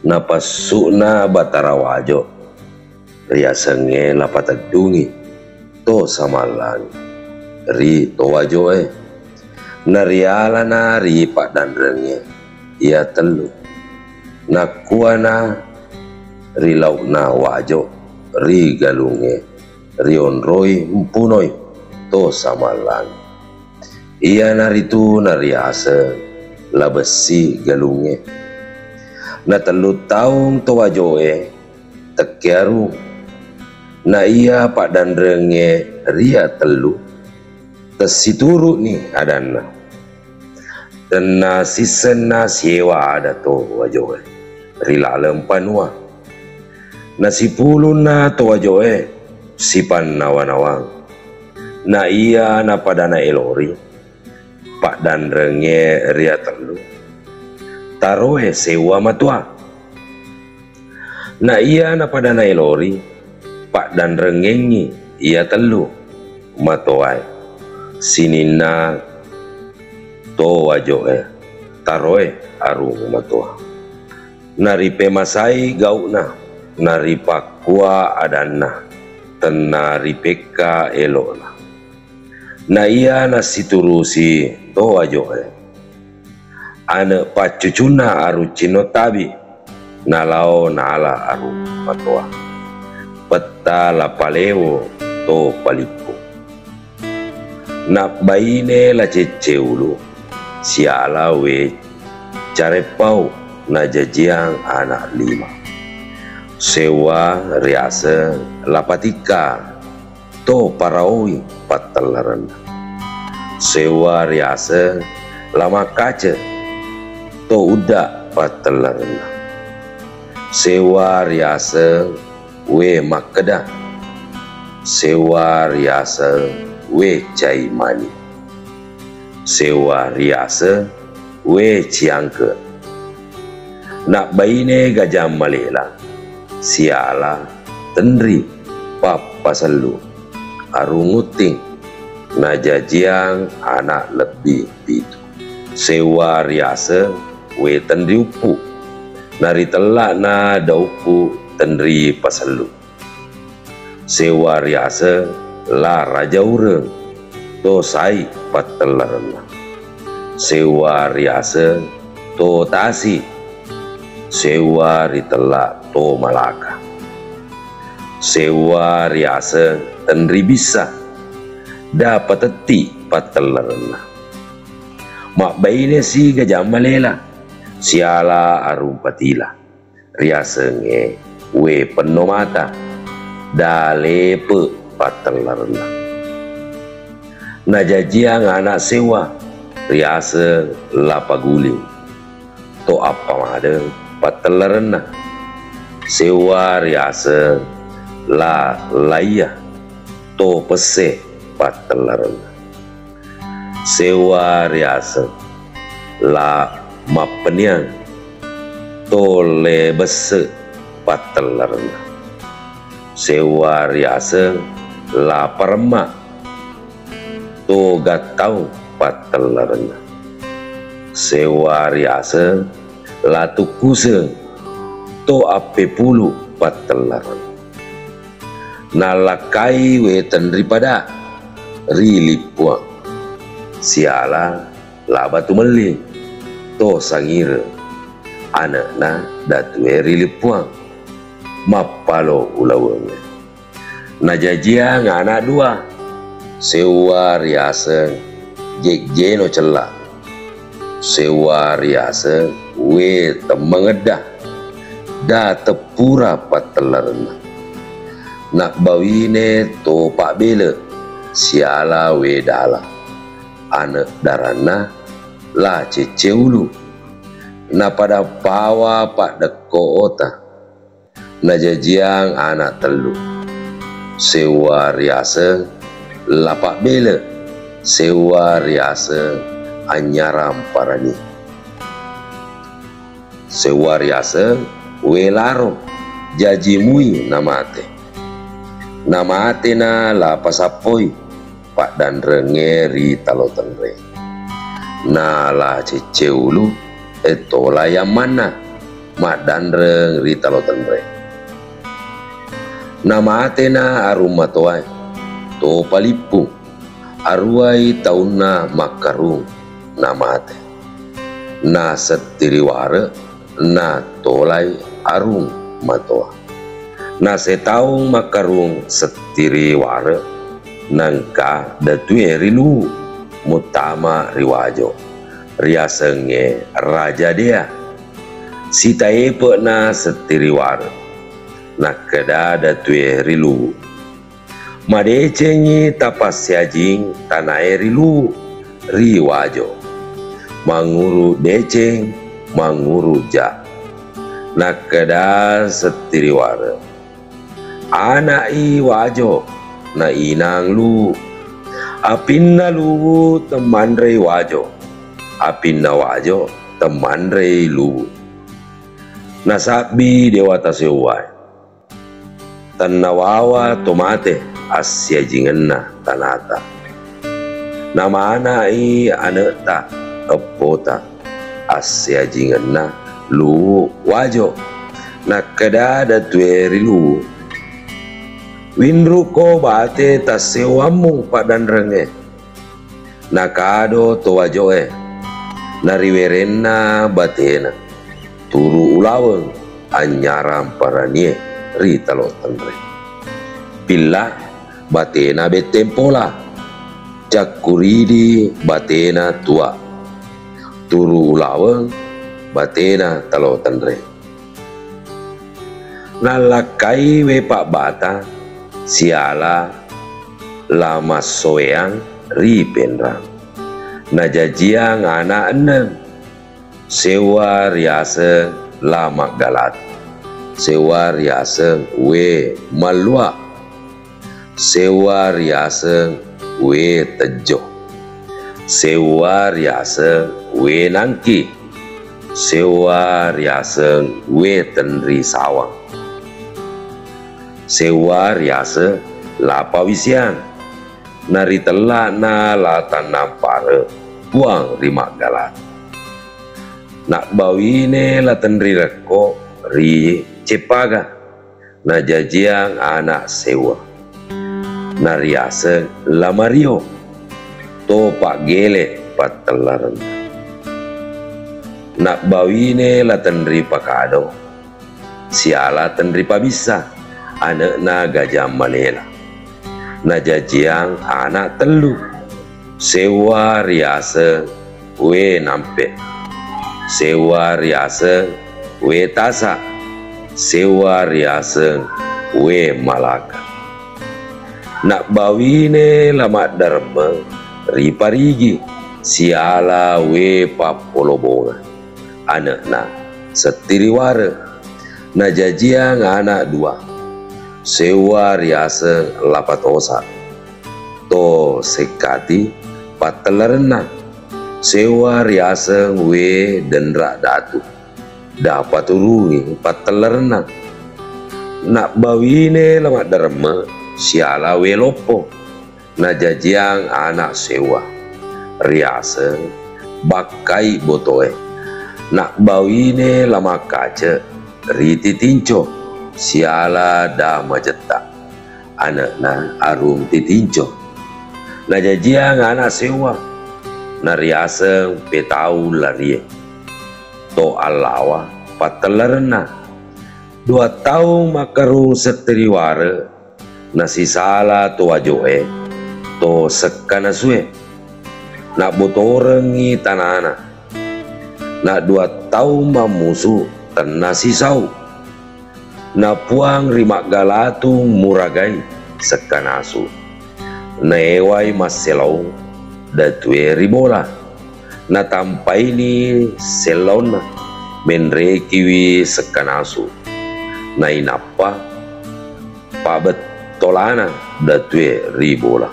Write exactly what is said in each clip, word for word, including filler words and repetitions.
Napassu'na Batara Wajo riasengngé La Pateddungi To Samallangi ri To Wajoé. Narialana ri paddanrengngé iya tellu. Nakkuana ri lau'na Wajo ri galungngé rionroi mpunoi To Samallangi. Iyanaritu nariaseng La Bessi Galungngé. Natellu taung To Wajoé tekke arung. Na iya paddanrengngé ria tellu tessituru'ni adanna. Tenna sissenna siéwa ada To Wajoé ri laleng panua. Nasipulunna To Wajoé sipannawa-nawang. Na iya napada naélori paddanrengngé ria tellu, taroé séuwa matoa. Na iya napada naélori paddanrengngéngngi iya tellu matoaé, sininna To Wajoé taroé arung matoa. Naripémasai gau'na, naripakkua adanna, tenna ripékka élo'na. Na iya nassiturusi To Wajoé, ane' paccucunna Arung Cinnotabi, nalao nala arung matoa. Petta La Paléwo To Palippu. Nabbainé La Céccé Ulu siala Wé Caréppau najajiang ana' lima. Séuwa riaseng La Patikka To Paraoi pattellarenna. Séuwa riaseng La Makkace To Udda pattellarenna. Séuwa riaseng Wé Makkeda. Séuwa riaseng Wé Caimani. Séuwa riaseng Wé Ciangke. Nabbainé Gajang Maléla siala Tenri Pappasellu Arung Utting najajiang ana' lebbi pitu. Séuwa riaseng Wé Tenri Uppu, naritella'na Dauppu Tenri Pasellu. Séuwa riaseng La Rajaureng To Sai pattellarenna. Séuwa riaseng To Tasi. Séuwa ritella To Malaka. Séuwa riaseng Tenri Bissa Da Patetti pattellarenna. Mabbainé si Gajang Maléla siala Arung Patila. Riasengngé Wé Penno Mata Da Lepe pattellarenna. Najajiang ana' séuwa riaseng La Paguling To Appamadeng pattellarenna. Séuwa riaseng La Laiya To Pessé pattellarenna. Séuwa riaseng La Mappeniang To Lebesse pattellarenna. Séuwa riaseng La Paremma To Gattaung pattellarenna. Séuwa riaseng La Tukkuseng To Appepulu pattellarenna. Nallakkai Wé Tenri Pada ri Lippuang siala La Batumelli To Sangireng, ane'na datué ri Lippuang, mappalo ulawengngé. Najajiang ana' dua, séuwa riaseng Jéjéno Cella, séuwa riaseng Wé Temmangedda Da Teppura pattellarenna. Nabbawiné To Pabbéle siala Wé Dala, ane' daranna La Céccé Ulu. Napada pawa paddekko ota. Najajiang ana' tellu. Séuwa riaseng La Pabbéle, séuwa riaseng Anyarang Parani. Séuwa riaseng Wé Laro, jaji mui namaté. Namaténa La Pasappoi, paddanrengngé ri Talotenreng. Na La Céccé Ulu, é, tola yammanna. maddanreng ri Talo Tenre. Namatena Arung Matoae, to Palippung, aruwai taunna makkarung namate. Na Settiriware natolai Arung Matoa. Nasetaung makkarung Settiriware, naengka datue ri Luwu, muttama ri Wajo, riasengnge Raja Dea. Sitaepe'na Settiriware, nakkeda datue ri Luwu, madecengngi tapassiajing tanae ri Luwu, ri Wajo. Manguru deceng, manguru ja. Nakkeda Settiriware, ana'i Wajo, na inang Luwu. Apinna Luwu temmanrei Wajo, apinna Wajo temmanrei Luwu. Nasabbi Dewata Seuwae, tennawawa to mate assiajingenna tanata. Namana'i ane'ta eppota assiajingenna Luwu Wajo. Nakkeda datue ri Luwu, winruko bate tassewammu paddanrengnge. Nakado to Wajoe, nariwerenna batena, turu ulaweng anynyarang paranie ri Talo Tenre. Pilla batena Bettempola, cakkuridi batena Tua, turu ulaweng batena Talo Tenre. Nallakkai We Pabbata siala La Massoeang ri Penrang. Najajiang ana enneng, seuwa riaseng La Maggalatu, seuwa riaseng We Mallua, seuwa riaseng We Tejjo, seuwa riaseng We Nangki, seuwa riaseng We Tenri Sawang, seuwa riaseng La Pawisiang, naritella'na La Tannampare Puang ri Maggalatu. Nabbawine La Tenri Rekko ri Ceppaga, najajiang ana seuwa, nariaseng La Mario, to paggele pattellarenna. Nabbawine La Tenri Pakado siala Tenri Pabissa, ane'na Gajang Malela. Najajiang ana tellu, seuwa riaseng We Nampe, seuwa riaseng We Tasa, seuwa riaseng We Malaka. Nabbawine La Maddaremmeng ri Parigi siala We Pappolobonga, ane'na Settiriware. Najajiang ana dua, seuwa riaseng La Patosa, to Sekkati pattellarenna, seuwa riaseng We Denra Datu, dapaturungi pattellarenna. Nabbawine La Maddaremmeng siala We Loppo, najajiang ana seuwa, riaseng Bakkai Botoe. Nabbawine La Makkace ri Titinco siala Da Majetta, ane'na Arung Titinco. Najajiang ana seuwa, nariaseng Petau Larie, to Allawa pattellarenna. Dua taung makkarung Settiriware, nasisala to Wajoe, to Sekkanasue. Nabbotorengngi tanana. Naddua taung mammusu, tenna sisau. Napuang ri Maggalatu muragai Sekkanasu. Naewai masselong datue ri Bola. Natampaini sellaunna, menrekiwi Sekkanasu. Nainappa pabettolana datue ri Bola.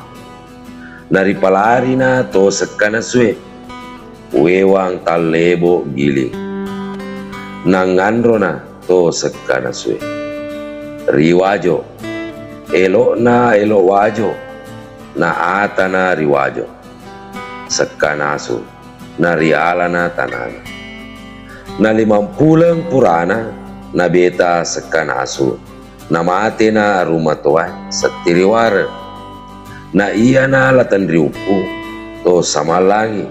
Naripalarina to Sekkanasue, wewang tallebo giling. Nangnganrona to Sekkanasue ri Wajo. Elo'na elo Wajo, naatana ri Wajo Sekkanasu, narialana tanana. Nalimampuleng purana nabeta sekkanasu, namatena arung matoae settiriwareng. Na iyana La Tenriuppu to Samallangi,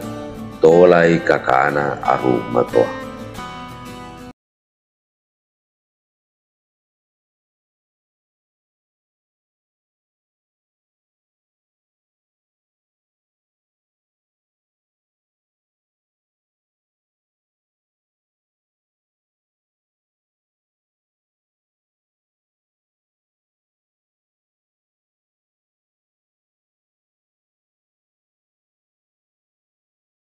tolai kakana arung matoa.